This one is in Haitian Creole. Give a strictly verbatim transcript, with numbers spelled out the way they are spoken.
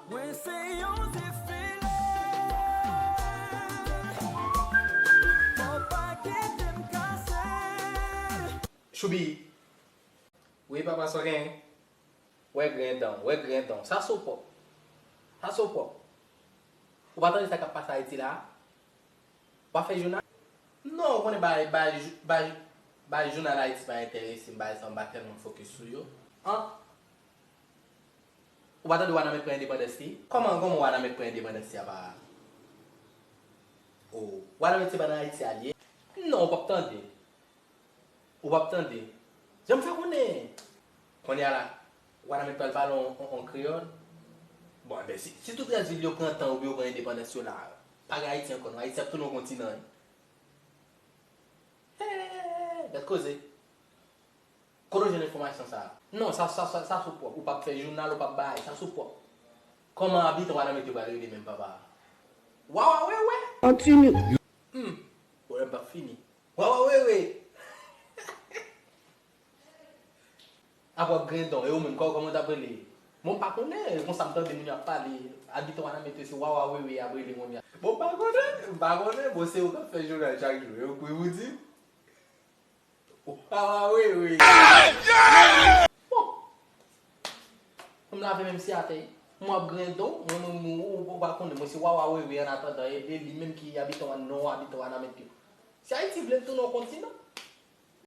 Mwen se yon zifile, fò pa kite m kase. Choubi. Wi, papa, sa w genyen? Wè grendan, wè grendan. Sa sou pòp. Sa sou pòp. Ou pa tande sa k ap pase Ayiti la? W ap fè jounal? Non, ou konnen bagay, bagay, bagay, bagay jounal Ayiti pa enterese m, bagay sa m pa tèlman fokis sou yo. An? Ou pa tande Wanament pran endepandans li? Kòman, kòman Wanament pran endepandans li apa? O, Wanament se pa nan Ayiti a l ye? Non, ou p ap tande. Ou p ap tande. Jan m fè konnen? Kounye a la, Wanament pral pale an, an, an kreyòl? Bon, enben, si, si tout rès vil yo pran tan oubyen yo pran endepandans yo la, pa gen Ayiti ankò non. Ayiti ap tounen yon kontinan wi. Hey, bèl koze. Kote w jwenn enfòmasyon sa a? Non, sa, sa, sa, sa sou pwòp. Ou p ap fè jounal, ou p ap bay. Sa sou pwòp. Kòman abitan Wanament yo pral rele menm papa? Wawawewe! Kontinye. Hmm. Pwoblèm p ap fini. Wawawewe! Ap w ap grendon, e ou menm, kò-, kòman w t ap rele? Bon, m pa konnen, konsa m tande moun yo ap pale, abitan Wanament yo se wawawewe y ap rele moun yo. Bon, m pa konnen, m pa konnen, bon, se ou k ap fè jounal chak jou, e ou k pou di m. Wawawewe. Bon. M lave menm si atè. M ap grendon, mwen, mwen, mwen, ou, ou pa konnen, mwen se wawawewe annatandan, e, e li menm ki abitan, non abitan Wanament yo. Si Ayiti vle l tounen yon kontinan,